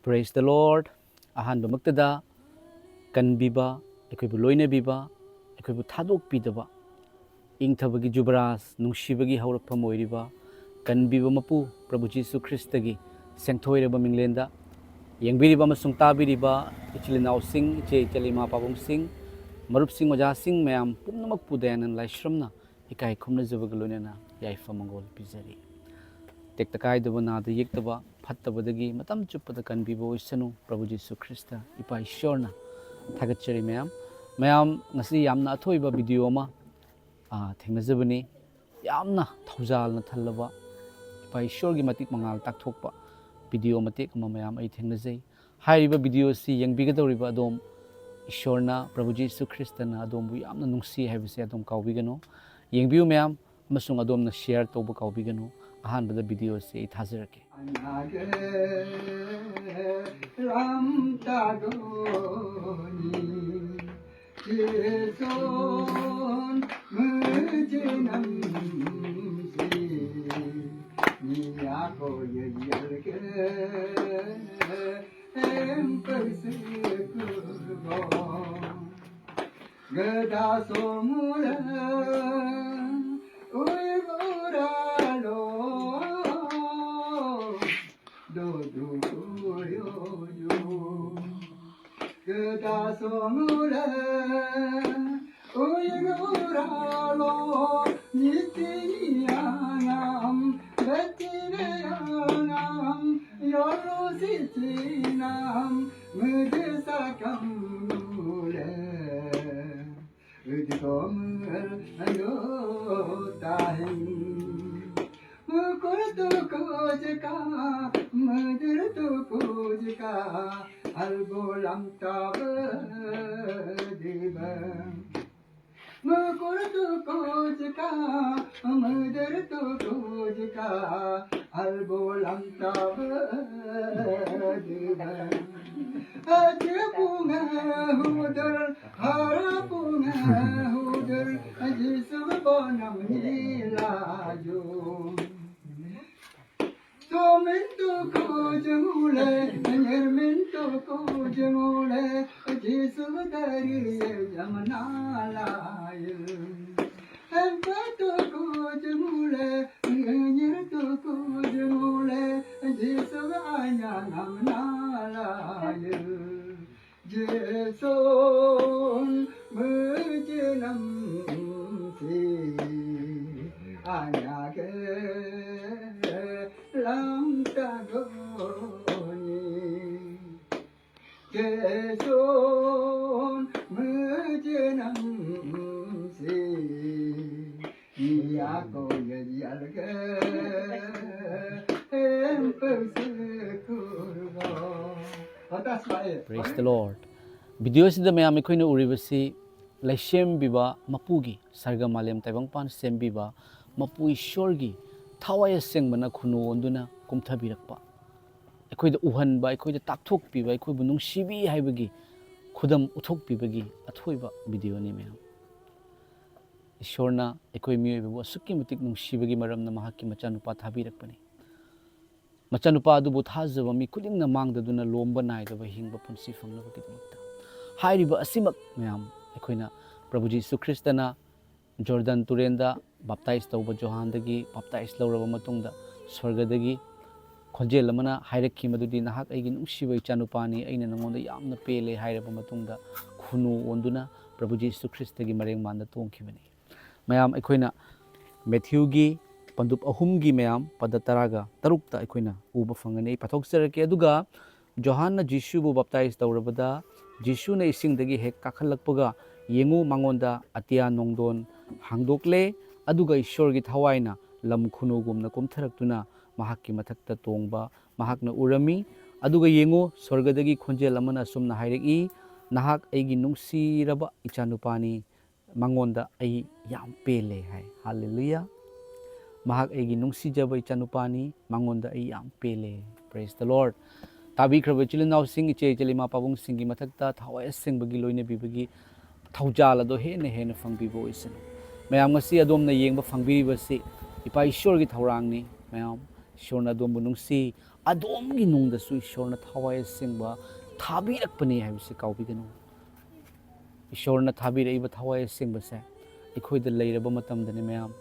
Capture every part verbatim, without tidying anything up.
Praise the Lord. ꯑꯍꯥꯟꯕꯃꯛꯇꯗ ꯀꯟꯕꯤꯕ, ꯑꯩꯈꯣꯏꯕꯨ ꯂꯣꯏꯅꯕꯤꯕ, ꯑꯩꯈꯣꯏꯕꯨ ꯊꯥꯗꯣꯛꯄꯤꯗꯕ, ꯏꯪꯊꯕꯒꯤ ꯖꯨꯕꯔꯥꯖ, ꯅꯨꯡꯁꯤꯕꯒꯤ ꯍꯧꯔꯛꯐꯝ ꯑꯣꯏꯔꯤꯕ, ꯀꯟꯕꯤꯕ ꯃꯄꯨ ꯄ꯭ꯔꯚꯨ ꯖꯤꯁꯨ ꯈ꯭ꯔꯤꯁꯇꯒꯤ ꯁꯦꯡꯊꯣꯏꯔꯕ ꯃꯤꯡꯂꯦꯟꯗ ꯌꯦꯡꯕꯤꯔꯤꯕ ꯑꯃꯁꯨꯡ ꯇꯥꯕꯤꯔꯤꯕ ꯏꯆꯤꯜ ꯏꯅꯥꯎꯁꯤꯡ, ꯏꯆꯦ ꯏꯆꯜ ꯏꯃꯥ ꯄꯥꯕꯨꯡꯁꯤꯡ, ꯃꯔꯨꯞꯁꯤꯡ, ꯑꯣꯖꯥꯁꯤꯡ ꯃꯌꯥꯝ ꯄꯨꯝꯅꯃꯛꯄꯨ ꯗꯌꯥꯅꯟ ꯂꯥꯏꯁ꯭ꯔꯝꯅ ꯏꯀꯥꯏ ꯈꯨꯝꯅꯖꯕꯒ ꯂꯣꯏꯅꯅ ꯌꯥꯏꯐ ꯃꯪꯒꯣꯜ ꯄꯤꯖꯔꯤ꯫ ꯇꯦꯛꯇ ꯀꯥꯏꯗꯕ, ꯅꯥꯗ ꯌꯦꯛꯇꯕ, ꯐꯠꯇꯕꯗꯒꯤ ꯃꯇꯝ ꯆꯨꯞꯄꯗ ꯀꯟꯕꯤꯕ ꯑꯣꯏꯁꯅꯨ ꯄ꯭ꯔꯚꯨ ꯖꯤꯁꯨ ꯈ꯭ꯔꯤꯁꯇ ꯏꯄꯥ ꯏꯁꯣꯔꯅ꯫ ꯊꯥꯒꯠꯆꯔꯤ ꯃꯌꯥꯝ꯫ ꯃꯌꯥꯝ, ꯉꯁꯤ ꯌꯥꯝꯅ ꯑꯊꯣꯏꯕ ꯚꯤꯗꯤꯑꯣ ꯑꯃ, ꯑ, ꯊꯦꯡꯅꯖꯕꯅꯤ꯫ ꯌꯥꯝꯅ ꯊꯧꯖꯥꯜꯅ ꯊꯜꯂꯕ, ꯏꯄꯥ ꯏꯁꯣꯔꯒꯤ ꯃꯇꯤꯛ ꯃꯉꯥꯜ ꯇꯥꯛꯊꯣꯛꯄ ꯚꯤꯗꯤꯑꯣ ꯃꯇꯦꯛ ꯑꯃ ꯃꯌꯥꯝ ꯑꯩ ꯊꯦꯡꯅꯖꯩ꯫ ꯍꯥꯏꯔꯤꯕ ꯚꯤꯗꯤꯑꯣ ꯑꯁꯤ ꯌꯦꯡꯕꯤꯒꯗꯧꯔꯤꯕ ꯑꯗꯣꯝ, ꯏꯁꯣꯔꯅ, ꯄ꯭ꯔꯚꯨ ꯖꯤꯁꯨ ꯈ꯭ꯔꯤꯁꯇꯅ ꯑꯗꯣꯝꯕꯨ ꯌꯥꯝꯅ ꯅꯨꯡꯁꯤ ꯍꯥꯏꯕꯁꯤ ꯑꯗꯣꯝ ꯀꯥꯎꯕꯤꯒꯅꯨ꯫ ꯌꯦꯡꯕꯤꯌꯨ ꯃꯌꯥꯝ, ꯑꯃꯁꯨꯡ ꯑꯗꯣꯝꯅ ꯁꯤꯌꯔ ꯇꯧꯕ ꯀꯥꯎꯕꯤꯒꯅꯨ꯫ ꯑꯍꯥꯟꯕꯗ ꯚꯤꯗꯤꯑꯣ ꯑꯁꯤ ꯑꯩ ꯊꯥꯖꯔꯛꯀꯦ꯫ Gada somula uiguralo dodu kuyoyo. Gada somula uiguralo nitiyanam betiveyanam yorositinam mudisakam nule. Udkomul ayo tahin. Mukur tu kujka, mudur tu kujka, albolam tab diba. Mukur tu kujka, mudur tu kujka, albolam tab diba. Aje punga hudur, hara punga hudur, aje subonam nilaju. Somintu kujule, Kuch mule Jisu dariye jamna laye. Hem pe to kuch mule, nyir to kuch mule, Jisu anya namna laye. Jisu mujhe nam si anya ke lam ta goni. Keson mujhe nam si niya ko ye yal ke em pe se kurgo. Hotas bai. Praise the Lord. Video ꯑꯁꯤꯗ ꯃꯌꯥꯝ ꯑꯩꯈꯣꯏꯅ ꯎꯔꯤꯕꯁꯤ ꯂꯩꯁꯦꯝꯕꯤꯕ ꯃꯄꯨꯒꯤ, ꯁꯔꯒ ꯃꯥꯂꯦꯝ ꯇꯥꯏꯕꯪꯄꯥꯟ ꯁꯦꯝꯕꯤꯕ ꯃꯄꯨ ꯏꯁꯣꯔꯒꯤ ꯊꯋꯥꯏ ꯑꯁꯦꯡꯕꯅ ꯈꯨꯅꯨ ꯑꯣꯟꯗꯨꯅ ꯀꯨꯝꯊꯕꯤꯔꯛꯄ, ꯑꯩꯈꯣꯏꯗ ꯎꯍꯟꯕ, ꯑꯩꯈꯣꯏꯗ ꯇꯥꯛꯊꯣꯛꯄꯤꯕ, ꯑꯩꯈꯣꯏꯕꯨ ꯅꯨꯡꯁꯤꯕꯤ ꯍꯥꯏꯕꯒꯤ ꯈꯨꯗꯝ ꯎꯠꯊꯣꯛꯄꯤꯕꯒꯤ ꯑꯊꯣꯏꯕ ꯚꯤꯗꯤꯑꯣꯅꯤ ꯃꯌꯥꯝ꯫ ꯏꯁꯣꯔꯅ ꯑꯩꯈꯣꯏ ꯃꯤꯑꯣꯏꯕꯕꯨ ꯑꯁꯨꯛꯀꯤ ꯃꯇꯤꯛ ꯅꯨꯡꯁꯤꯕꯒꯤ ꯃꯔꯝꯅ ꯃꯍꯥꯛꯀꯤ ꯃꯆꯥꯅꯨꯄꯥ ꯊꯥꯕꯤꯔꯛꯄꯅꯤ꯫ ꯃꯆꯥꯅꯨꯄꯥ ꯑꯗꯨꯕꯨ ꯊꯥꯖꯕ ꯃꯤ ꯈꯨꯗꯤꯡꯅ ꯃꯥꯡꯗꯗꯨꯅ ꯂꯣꯝꯕ ꯅꯥꯏꯗꯕ ꯍꯤꯡꯕ ꯄꯨꯟꯁꯤ ꯐꯪꯅꯕꯒꯤꯗꯃꯛꯇ꯫ ꯍꯥꯏꯔꯤꯕ ꯑꯁꯤꯃꯛ ꯃꯌꯥꯝ ꯑꯩꯈꯣꯏꯅ ꯄ꯭ꯔꯚꯨ ꯖꯤꯁꯨ ꯈ꯭ꯔꯤꯁꯇꯅ ꯖꯣꯔꯗꯟ ꯇꯨꯔꯦꯟꯗ ꯕꯥꯞꯇꯥꯏꯖ ꯇꯧꯕ ꯖꯣꯍꯥꯟꯗꯒꯤ ꯕꯥꯞꯇꯥꯏꯖ ꯂꯧꯔꯕ ꯃꯇꯨꯡꯗ ꯁ꯭ꯋꯔꯒꯗꯒꯤ ꯈꯣꯟꯖꯦꯜ ꯑꯃꯅ ꯍꯥꯏꯔꯛꯈꯤ ꯃꯗꯨꯗꯤ, "ꯅꯍꯥꯛ ꯑꯩꯒꯤ ꯅꯨꯡꯁꯤꯕ ꯏꯆꯥꯅꯨꯄꯥꯅꯤ, ꯑꯩꯅ ꯅꯉꯣꯟꯗ ꯌꯥꯝꯅ ꯄꯦꯜꯂꯦ" ꯍꯥꯏꯔꯕ ꯃꯇꯨꯡꯗ ꯈꯨꯅꯨ ꯑꯣꯟꯗꯨꯅ ꯄ꯭ꯔꯚꯨ ꯖꯤꯁꯨ ꯈ꯭ꯔꯤꯁꯇꯒꯤ ꯃꯔꯦꯡ ꯃꯥꯟꯗ ꯇꯣꯡꯈꯤꯕꯅꯤ꯫ ꯃꯌꯥꯝ ꯑꯩꯈꯣꯏꯅ ꯃꯦꯊ꯭ꯌꯨꯒꯤ ꯄꯟꯗꯨꯞ ꯑꯍꯨꯝꯒꯤ ꯃꯌꯥꯝ ꯄꯗ ꯇꯔꯥꯒ ꯇꯔꯨꯛꯇ ꯑꯩꯈꯣꯏꯅ ꯎꯕ ꯐꯪꯒꯅꯤ꯫ ꯑꯩ ꯄꯥꯊꯣꯛꯆꯔꯛꯀꯦ꯫ ꯑꯗꯨꯒ ꯖꯣꯍꯥꯟꯅ ꯖꯤꯁꯨꯕꯨ ꯕꯥꯞꯇꯥꯏꯖ ꯇꯧꯔꯕꯗ ꯖꯤꯁꯨꯅ ꯏꯁꯤꯡꯗꯒꯤ ꯍꯦꯛ ꯀꯥꯈꯠꯂꯛꯄꯒ, ꯌꯦꯡꯉꯨ, ꯃꯉꯣꯟꯗ ꯑꯇꯤꯌꯥ ꯅꯣꯡꯗꯣꯟ ꯍꯥꯡꯗꯣꯛꯂꯦ, ꯑꯗꯨꯒ ꯏꯁꯣꯔꯒꯤ ꯊꯋꯥꯏꯅ ꯂꯝ ꯈꯨꯅꯨꯒꯨꯝꯅ ꯀꯨꯝꯊꯔꯛꯇꯨꯅ ꯃꯍꯥꯛꯀꯤ ꯃꯊꯛꯇ ꯇꯣꯡꯕ ꯃꯍꯥꯛꯅ ꯎꯔꯝꯃꯤ꯫ ꯑꯗꯨꯒ ꯌꯦꯡꯉꯨ, ꯁ꯭ꯋꯔꯒꯗꯒꯤ ꯈꯣꯟꯖꯦꯜ ꯑꯃꯅ ꯑꯁꯨꯝꯅ ꯍꯥꯏꯔꯛꯏ, "ꯅꯍꯥꯛ ꯑꯩꯒꯤ ꯅꯨꯡꯁꯤꯔꯕ ꯏꯆꯥꯅꯨꯄꯥꯅꯤ, ꯃꯉꯣꯟꯗ ꯑꯩ ꯌꯥꯝ ꯄꯦꯜꯂꯦ" ꯍꯥꯏ꯫ ꯍꯥꯂꯦꯂꯨꯌꯥ! "ꯃꯍꯥꯛ ꯑꯩꯒꯤ ꯅꯨꯡꯁꯤꯖꯕ ꯏꯆꯥꯅꯨꯄꯥꯅꯤ, ꯃꯉꯣꯟꯗ ꯑꯩ ꯌꯥꯝ ꯄꯦꯜꯂꯦ"꯫ Praise the Lord! ꯇꯥꯕꯤꯈ꯭ꯔꯕ ꯏꯆꯤꯜ ꯏꯅꯥꯎꯁꯤꯡ, ꯏꯆꯦ ꯏꯆꯤꯜ ꯏꯃꯥ ꯄꯥꯕꯨꯡꯁꯤꯡꯒꯤ ꯃꯊꯛꯇ ꯊꯋꯥꯏ ꯑꯁꯦꯡꯕꯒꯤ ꯂꯣꯏꯅꯕꯤꯕꯒꯤ ꯊꯧꯖꯥꯜ ꯑꯗꯣ ꯍꯦꯟꯅ ꯍꯦꯟꯅ ꯐꯪꯕꯤꯕ ꯑꯣꯏꯁꯅꯨ꯫ ꯃꯌꯥꯝ, ꯉꯁꯤ ꯑꯗꯣꯝꯅ ꯌꯦꯡꯕ ꯐꯪꯕꯤꯔꯤꯕꯁꯤ ꯏꯄꯥ ꯏꯁꯣꯔꯒꯤ ꯊꯧꯔꯥꯡꯅꯤ꯫ ꯃꯌꯥꯝ, ꯏꯁꯣꯔꯅ ꯑꯗꯣꯝꯕꯨ ꯅꯨꯡꯁꯤ꯫ ꯑꯗꯣꯝꯒꯤ ꯅꯨꯡꯗꯁꯨ ꯏꯁꯣꯔꯅ ꯊꯋꯥꯏ ꯑꯁꯦꯡꯕ ꯊꯥꯕꯤꯔꯛꯄꯅꯤ ꯍꯥꯏꯕꯁꯤ ꯀꯥꯎꯕꯤꯒꯅꯨ꯫ ꯏꯁꯣꯔꯅ ꯊꯥꯕꯤꯔꯛꯏꯕ ꯊꯋꯥꯏ ꯑꯁꯦꯡꯕꯁꯦ ꯑꯩꯈꯣꯏꯗ ꯂꯩꯔꯕ ꯃꯇꯝꯗꯅꯤ, ꯃꯌꯥꯝ,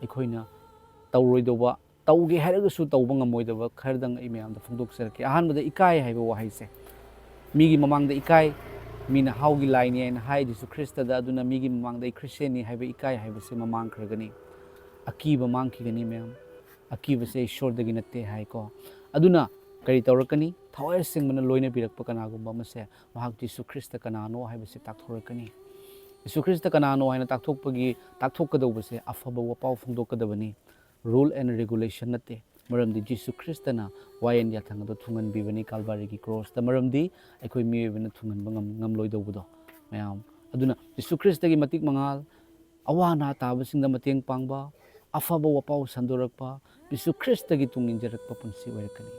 ꯑꯩꯈꯣꯏꯅ ꯇꯧꯔꯣꯏꯗꯧꯕ, ꯇꯧꯒꯦ ꯍꯥꯏꯔꯒꯁꯨ ꯇꯧꯕ ꯉꯝꯃꯣꯏꯗꯕ ꯈꯔꯗꯪ ꯑꯩ ꯃꯌꯥꯝꯗ ꯐꯣꯡꯗꯣꯛꯆꯔꯛꯀꯦ꯫ ꯑꯍꯥꯟꯕꯗ, ꯏꯀꯥꯏ ꯍꯥꯏꯕ ꯋꯥꯍꯩꯁꯦ꯫ ꯃꯤꯒꯤ ꯃꯃꯥꯡꯗ ꯏꯀꯥꯏ, ꯃꯤꯅ ꯍꯥꯎꯒꯤ ꯂꯥꯏꯅꯤ ꯍꯥꯏꯅ ꯍꯥꯏ ꯖꯤꯁꯨ ꯈ꯭ꯔꯤꯁꯇꯗ, ꯑꯗꯨꯅ ꯃꯤꯒꯤ ꯃꯃꯥꯡꯗ ꯑꯩ ꯈ꯭ꯔꯤꯁꯇꯤꯌꯥꯟꯅꯤ ꯍꯥꯏꯕ ꯏꯀꯥꯏ ꯍꯥꯏꯕꯁꯦ ꯃꯃꯥꯡꯈ꯭ꯔꯒꯅꯤ꯫ ꯑꯀꯤꯕ ꯃꯥꯡꯈꯤꯒꯅꯤ, ꯃꯌꯥꯝ꯫ ꯑꯀꯤꯕꯁꯦ ꯏꯁꯣꯔꯗꯒꯤ ꯅꯠꯇꯦ ꯍꯥꯏꯀꯣ꯫ ꯑꯗꯨꯅ ꯀꯔꯤ ꯇꯧꯔꯛꯀꯅꯤ? ꯊꯋꯥꯏ ꯑꯁꯦꯡꯕꯅ ꯂꯣꯏꯅꯕꯤꯔꯛꯄ ꯀꯅꯥꯒꯨꯝꯕ ꯑꯃꯁꯦ, ꯃꯍꯥꯛ ꯖꯤꯁꯨ ꯈ꯭ꯔꯤꯁꯇ ꯀꯅꯥꯅꯣ ꯍꯥꯏꯕꯁꯦ ꯇꯥꯛꯊꯣꯔꯛꯀꯅꯤ꯫ ꯖꯤꯁꯨ ꯈ꯭ꯔꯤꯁꯇ ꯀꯅꯥꯅꯣ ꯍꯥꯏꯅ ꯇꯥꯛꯊꯣꯛꯄꯒꯤ, ꯇꯥꯛꯊꯣꯛꯀꯗꯧꯕꯁꯦ ꯑꯐꯕ ꯋꯥꯄꯥꯎ ꯐꯣꯡꯗꯣꯛꯀꯗꯕꯅꯤ꯫ Rule and regulation ꯅꯠꯇꯦ, ꯃꯔꯝꯗꯤ ꯖꯤꯁꯨ ꯈ꯭ꯔꯤꯁꯇꯅ ꯋꯥꯌꯦꯜ ꯌꯥꯊꯪ ꯑꯗꯨ ꯊꯨꯡꯍꯟꯕꯤꯕꯅꯤ ꯀꯥꯜꯚꯥꯔꯤꯒꯤ ꯀ꯭ꯔꯣꯁꯇ, ꯃꯔꯝꯗꯤ ꯑꯩꯈꯣꯏ ꯃꯤꯑꯣꯏꯕꯅ ꯊꯨꯡꯍꯟꯕ ꯉꯝ-, ꯉꯝꯂꯣꯏꯗꯧꯕꯗꯣ, ꯃꯌꯥꯝ꯫ ꯑꯗꯨꯅ ꯖꯤꯁꯨ ꯈ꯭ꯔꯤꯁꯇꯒꯤ ꯃꯇꯤꯛ ꯃꯉꯥꯜ, ꯑꯋꯥ ꯑꯅꯥ ꯇꯥꯕꯁꯤꯡꯗ ꯃꯇꯦꯡ ꯄꯥꯡꯕ, ꯑꯐꯕ ꯋꯥꯄꯥꯎ ꯁꯟꯗꯣꯔꯛꯄ, ꯖꯤꯁꯨ ꯈ꯭ꯔꯤꯁꯇꯒꯤ ꯇꯨꯡ ꯏꯟꯖꯔꯛꯄ ꯄꯨꯟꯁꯤ ꯑꯣꯏꯔꯛꯀꯅꯤ꯫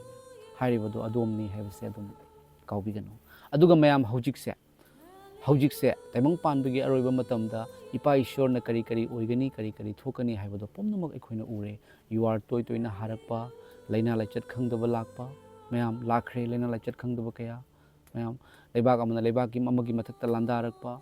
ꯍꯥꯏꯔꯤꯕꯗꯨ ꯑꯗꯣꯝꯅꯤ ꯍꯥꯏꯕꯁꯦ ꯑꯗꯨꯝ ꯀꯥꯎꯕꯤꯒꯅꯨ꯫ ꯑꯗꯨꯒ ꯃꯌꯥꯝ, ꯍꯧꯖꯤꯛꯁꯦ, ꯍꯧꯖꯤꯛꯁꯦ ꯇꯥꯏꯕꯪ ꯄꯥꯟꯕꯒꯤ ꯑꯔꯣꯏꯕ ꯃꯇꯝꯗ ꯏꯄꯥ ꯏꯁꯣꯔꯅ ꯀꯔꯤ ꯀꯔꯤ ꯑꯣꯏꯒꯅꯤ, ꯀꯔꯤ ꯀꯔꯤ ꯊꯣꯛꯀꯅꯤ ꯍꯥꯏꯕꯗꯣ ꯄꯨꯝꯅꯃꯛ ꯑꯩꯈꯣꯏꯅ ꯎꯔꯦ꯫ ꯌꯨ ꯑꯥꯔ ꯇꯣꯏ ꯇꯣꯏꯅ ꯍꯥꯔꯛꯄ, ꯂꯥꯏꯅꯥ ꯂꯥꯏꯆꯠ ꯈꯪꯗꯕ ꯂꯥꯛꯄ, ꯃꯌꯥꯝ ꯂꯥꯛꯈ꯭ꯔꯦ, ꯂꯥꯏꯅꯥ ꯂꯥꯏꯆꯠ ꯈꯪꯗꯕ ꯀꯌꯥ꯫ ꯃꯌꯥꯝ, ꯂꯩꯕꯥꯛ ꯑꯃꯅ ꯂꯩꯕꯥꯛꯀꯤ ꯑꯃꯒꯤ ꯃꯊꯛꯇ ꯂꯥꯟꯗꯥꯔꯛꯄ,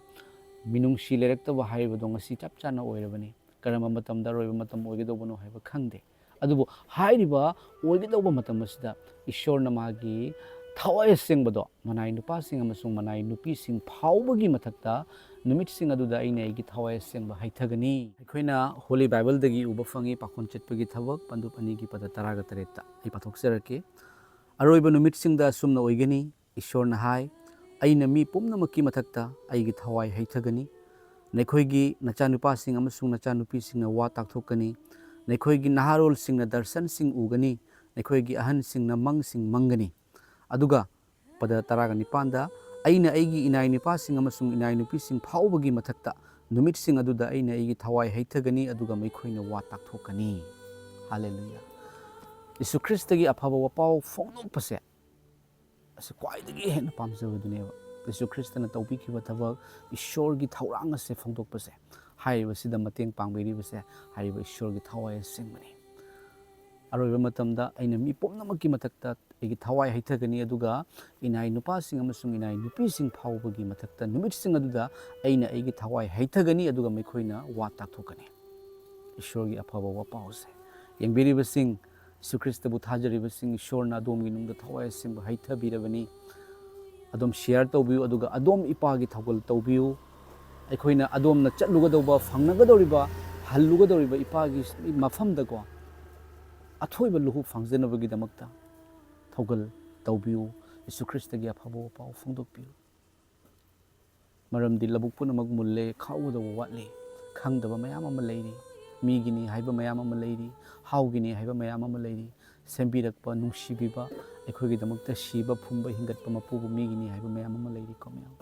ꯃꯤꯅꯨꯡꯁꯤ ꯂꯩꯔꯛꯇꯕ ꯍꯥꯏꯔꯤꯕꯗꯣ ꯉꯁꯤ ꯆꯞ ꯆꯥꯅ ꯑꯣꯏꯔꯕꯅꯤ꯫ ꯀꯔꯝꯕ ꯃꯇꯝꯗ ꯑꯔꯣꯏꯕ ꯃꯇꯝ ꯑꯣꯏꯒꯗꯧꯕꯅꯣ ꯍꯥꯏꯕ ꯈꯪꯗꯦ꯫ ꯑꯗꯨꯕꯨ ꯍꯥꯏꯔꯤꯕ ꯑꯣꯏꯒꯗꯧꯕ ꯃꯇꯝ ꯑꯁꯤꯗ ꯏꯁꯣꯔꯅ ꯃꯥꯒꯤ ꯊꯋꯥꯏ ꯑꯁꯦꯡꯕꯗꯣ ꯃꯅꯥꯏ ꯅꯨꯄꯥꯁꯤꯡ ꯑꯃꯁꯨꯡ ꯃꯅꯥꯏ ꯅꯨꯄꯤꯁꯤꯡ ꯐꯥꯎꯕꯒꯤ ꯃꯊꯛꯇ ꯅꯨꯃꯤꯠꯁꯤꯡ ꯑꯗꯨꯗ ꯑꯩꯅ ꯑꯩꯒꯤ ꯊꯋꯥꯏ ꯑꯁꯦꯡꯕ ꯍꯩꯊꯒꯅꯤ꯫ ꯑꯩꯈꯣꯏꯅ ꯍꯣꯂꯤ ꯕꯥꯏꯕꯜꯗꯒꯤ ꯎꯕ ꯐꯪꯉꯤ, ꯄꯥꯈꯣꯟ ꯆꯠꯄꯒꯤ ꯊꯕꯛ, ꯄꯟꯗꯨꯞ ꯑꯅꯤꯒꯤ ꯄꯗ ꯇꯔꯥꯒ ꯇꯔꯦꯠꯇ꯫ ꯑꯩ ꯄꯥꯊꯣꯛꯆꯔꯛꯀꯦ꯫ ꯑꯔꯣꯏꯕ ꯅꯨꯃꯤꯠꯁꯤꯡꯗ ꯑꯁꯨꯝꯅ ꯑꯣꯏꯒꯅꯤ, ꯏꯁꯣꯔꯅ ꯍꯥꯏ, "ꯑꯩꯅ ꯃꯤ ꯄꯨꯝꯅꯃꯛꯀꯤ ꯃꯊꯛꯇ ꯑꯩꯒꯤ ꯊꯋꯥꯏ ꯍꯩꯊꯒꯅꯤ꯫ ꯅꯈꯣꯏꯒꯤ ꯅꯆꯥꯅꯨꯄꯥꯁꯤꯡ ꯑꯃꯁꯨꯡ ꯅꯆꯥꯅꯨꯄꯤꯁꯤꯡꯅ ꯋꯥ ꯇꯥꯛꯊꯣꯛꯀꯅꯤ, ꯅꯈꯣꯏꯒꯤ ꯅꯍꯥꯔꯣꯜꯁꯤꯡꯅ ꯗꯔꯁꯟꯁꯤꯡ ꯎꯒꯅꯤ, ꯅꯈꯣꯏꯒꯤ ꯑꯍꯟꯁꯤꯡꯅ ꯃꯪꯁꯤꯡ ꯃꯪꯒꯅꯤ"꯫ ꯑꯗꯨꯒ ꯄꯗ ꯇꯔꯥꯒ ꯅꯤꯄꯥꯟꯗ, "ꯑꯩꯅ ꯑꯩꯒꯤ ꯏꯅꯥꯏ ꯅꯨꯄꯥꯁꯤꯡ ꯑꯃꯁꯨꯡ ꯏꯅꯥꯏ ꯅꯨꯄꯤꯁꯤꯡ ꯐꯥꯎꯕꯒꯤ ꯃꯊꯛꯇ ꯅꯨꯃꯤꯠꯁꯤꯡ ꯑꯗꯨꯗ ꯑꯩꯅ ꯑꯩꯒꯤ ꯊꯋꯥꯏ ꯍꯩꯊꯒꯅꯤ, ꯑꯗꯨꯒ ꯃꯈꯣꯏꯅ ꯋꯥ ꯇꯥꯛꯊꯣꯛꯀꯅꯤ"꯫ ꯍꯥꯂꯦꯂꯨꯌꯥ! ꯌꯤꯁꯨ ꯈ꯭ꯔꯤꯁꯇꯒꯤ ꯑꯐꯕ ꯋꯥꯄꯥꯎ ꯐꯣꯡꯗꯣꯛꯄꯁꯦ ꯑꯁꯤ ꯈ꯭ꯋꯥꯏꯗꯒꯤ ꯍꯦꯟꯅ ꯄꯥꯝꯖꯕꯗꯨꯅꯦꯕ꯫ ꯌꯤꯁꯨ ꯈ꯭ꯔꯤꯁꯇꯅ ꯇꯧꯕꯤꯈꯤꯕ ꯊꯕꯛ, ꯏꯁꯣꯔꯒꯤ ꯊꯧꯔꯥꯡ ꯑꯁꯦ ꯐꯣꯡꯗꯣꯛꯄꯁꯦ, ꯍꯥꯏꯔꯤꯕꯁꯤꯗ ꯃꯇꯦꯡ ꯄꯥꯡꯕꯤꯔꯤꯕꯁꯦ ꯍꯥꯏꯔꯤꯕ ꯏꯁꯣꯔꯒꯤ ꯊꯋꯥꯏ ꯑꯁꯦꯡꯕꯅꯤ꯫ ꯑꯔꯣꯏꯕ ꯃꯇꯝꯗ ꯑꯩꯅ ꯃꯤ ꯄꯨꯝꯅꯃꯛꯀꯤ ꯃꯊꯛꯇ ꯑꯩꯒꯤ ꯊꯋꯥꯏ ꯍꯩꯊꯒꯅꯤ, ꯑꯗꯨꯒ ꯏꯅꯥꯏ ꯅꯨꯄꯥꯁꯤꯡ ꯑꯃꯁꯨꯡ ꯏꯅꯥꯏ ꯅꯨꯄꯤꯁꯤꯡ ꯐꯥꯎꯕꯒꯤ ꯃꯊꯛꯇ ꯅꯨꯃꯤꯠꯁꯤꯡ ꯑꯗꯨꯗ ꯑꯩꯅ ꯑꯩꯒꯤ ꯊꯋꯥꯏ ꯍꯩꯊꯒꯅꯤ, ꯑꯗꯨꯒ ꯃꯈꯣꯏꯅ ꯋꯥ ꯇꯥꯛꯊꯣꯛꯀꯅꯤ꯫ ꯏꯁꯣꯔꯒꯤ ꯑꯐꯕ ꯋꯥꯄꯥꯎꯁꯦ ꯌꯦꯡꯕꯤꯔꯤꯕꯁꯤꯡ, ꯌꯤꯁꯨ ꯈ꯭ꯔꯤꯁꯇꯕꯨ ꯊꯥꯖꯔꯤꯕꯁꯤꯡ, ꯏꯁꯣꯔꯅ ꯑꯗꯣꯝꯒꯤ ꯅꯨꯡꯗ ꯊꯋꯥꯏ ꯑꯁꯦꯡꯕ ꯍꯩꯊꯕꯤꯔꯕꯅꯤ꯫ ꯑꯗꯣꯝ share ꯇꯧꯕꯤꯌꯨ, ꯑꯗꯨꯒ ꯑꯗꯣꯝ ꯏꯄꯥꯒꯤ ꯊꯧꯒꯜ ꯇꯧꯕꯤꯌꯨ꯫ ꯑꯩꯈꯣꯏꯅ ꯑꯗꯣꯝꯅ ꯆꯠꯂꯨꯒꯗꯧꯕ, ꯐꯪꯅꯒꯗꯧꯔꯤꯕ, ꯍꯜꯂꯨꯒꯗꯧꯔꯤꯕ ꯏꯄꯥꯒꯤ ꯃꯐꯝꯗꯀꯣ, ꯑꯊꯣꯏꯕ ꯂꯨꯍꯨꯞ ꯐꯪꯖꯅꯕꯒꯤꯗꯃꯛꯇ ꯊꯧꯒꯜ ꯇꯧꯕꯤꯌꯨ꯫ ꯌꯤꯁꯨ ꯈ꯭ꯔꯤꯁꯇꯒꯤ ꯑꯐꯕ ꯄꯥꯎ ꯐꯣꯡꯗꯣꯛꯄꯤꯌꯨ꯫ ꯃꯔꯝꯗꯤ ꯂꯧꯕꯨꯛ ꯄꯨꯝꯅꯃꯛ ꯃꯨꯜꯂꯦ, ꯈꯥꯎꯒꯗꯧꯕ ꯋꯥꯠꯂꯤ, ꯈꯪꯗꯕ ꯃꯌꯥꯝ ꯑꯃ ꯂꯩꯔꯤ꯫ ꯃꯤꯒꯤꯅꯤ ꯍꯥꯏꯕ ꯃꯌꯥꯝ ꯑꯃ ꯂꯩꯔꯤ, ꯍꯥꯎꯒꯤꯅꯤ ꯍꯥꯏꯕ ꯃꯌꯥꯝ ꯑꯃ ꯂꯩꯔꯤ꯫ ꯁꯦꯝꯕꯤꯔꯛꯄ, ꯅꯨꯡꯁꯤꯕꯤꯕ, ꯑꯩꯈꯣꯏꯒꯤꯗꯃꯛꯇ ꯁꯤꯕ ꯐꯨꯝꯕ ꯍꯤꯡꯒꯠꯄ ꯃꯄꯨꯕꯨ ꯃꯤꯒꯤꯅꯤ ꯍꯥꯏꯕ ꯃꯌꯥꯝ ꯑꯃ ꯂꯩꯔꯤꯀꯣ ꯃꯌꯥꯝ꯫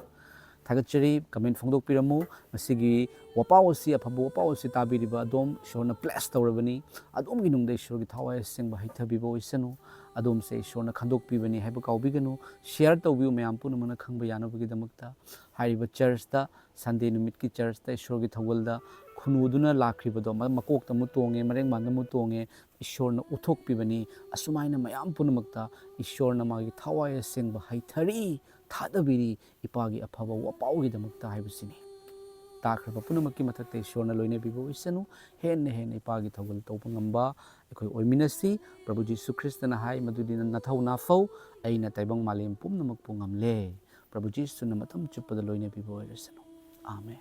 ꯊꯥꯒꯠꯆꯔꯤ, comment ꯐꯣꯡꯗꯣꯛꯄꯤꯔꯝꯃꯨ꯫ ꯃꯁꯤꯒꯤ ꯋꯥꯄꯥꯎ ꯑꯁꯤ, ꯑꯐꯕ ꯋꯥꯄꯥꯎ ꯑꯁꯤ ꯇꯥꯕꯤꯔꯤꯕ ꯑꯗꯣꯝ ꯏꯁꯣꯔꯅ bless ꯇꯧꯔꯕꯅꯤ꯫ ꯑꯗꯣꯝꯒꯤ ꯅꯨꯡꯗ ꯏꯁꯣꯔꯒꯤ ꯊꯋꯥꯏ ꯑꯁꯦꯡꯕ ꯍꯩꯊꯕꯤꯕ ꯑꯣꯏꯁꯅꯨ꯫ ꯑꯗꯣꯝꯁꯦ ꯏꯁꯣꯔꯅ ꯈꯟꯗꯣꯛꯄꯤꯕꯅꯤ ꯍꯥꯏꯕ ꯀꯥꯎꯕꯤꯒꯅꯨ꯫ Share ꯇꯧꯕꯤꯌꯨ, ꯃꯌꯥꯝ ꯄꯨꯝꯅꯃꯛꯅ ꯈꯪꯕ ꯌꯥꯅꯕꯒꯤꯗꯃꯛꯇ꯫ ꯍꯥꯏꯔꯤꯕ church ꯇ, Sunday ꯅꯨꯃꯤꯠꯀꯤ church ꯇ ꯏꯁꯣꯔꯒꯤ ꯊꯧꯒꯜꯗ ꯈꯨꯟꯅꯨꯗꯨꯅ ꯂꯥꯛꯈ꯭ꯔꯤꯕꯗꯣ, ꯃ-, ꯃꯀꯣꯛꯇ ꯑꯃꯨꯛ ꯇꯣꯡꯉꯦ, ꯃꯔꯦꯡ ꯃꯥꯟꯗ ꯑꯃꯨꯛ ꯇꯣꯡꯉꯦ, ꯏꯁꯣꯔꯅ ꯎꯠꯊꯣꯛꯄꯤꯕꯅꯤ꯫ ꯑꯁꯨꯃꯥꯏꯅ ꯃꯌꯥꯝ ꯄꯨꯝꯅꯃꯛꯇ ꯏꯁꯣꯔꯅ ꯃꯥꯒꯤ ꯊꯋꯥꯏ ꯑꯁꯦꯡꯕ ꯍꯩꯊꯔꯤ, ꯊꯥꯗꯕꯤꯔꯤ, ꯏꯄꯥꯒꯤ ꯑꯐꯕ ꯋꯥꯄꯥꯎꯒꯤꯗꯃꯛꯇ ꯍꯥꯏꯕꯁꯤꯅꯤ꯫ ꯇꯥꯈ꯭ꯔꯕ ꯄꯨꯝꯅꯃꯛꯀꯤ ꯃꯊꯛꯇ ꯏꯁꯣꯔꯅ ꯂꯣꯏꯅꯕꯤꯕ ꯑꯣꯏꯁꯅꯨ꯫ ꯍꯦꯟꯅ ꯍꯦꯟꯅ ꯏꯄꯥꯒꯤ ꯊꯧꯒꯜ ꯇꯧꯕ ꯉꯝꯕ ꯑꯩꯈꯣꯏ ꯑꯣꯏꯃꯤꯟꯅꯁꯤ꯫ ꯄ꯭ꯔꯚꯨ ꯖꯤꯁꯨ ꯈ꯭ꯔꯤꯁꯇꯅ ꯍꯥꯏ, ꯃꯗꯨꯗꯤ ꯅꯪ ꯅꯊꯧ ꯅꯥꯐꯧ, ꯑꯩꯅ ꯇꯥꯏꯕꯪ ꯃꯥꯂꯦꯝ ꯄꯨꯝꯅꯃꯛꯄꯨ ꯉꯝꯂꯦ꯫ ꯄ꯭ꯔꯚꯨ ꯖꯤꯁꯨꯅ ꯃꯇꯝ ꯆꯨꯞꯄꯗ ꯂꯣꯏꯅꯕꯤꯕ ꯑꯣꯏꯔꯁꯅꯨ꯫ ꯑꯥꯃꯦꯟ꯫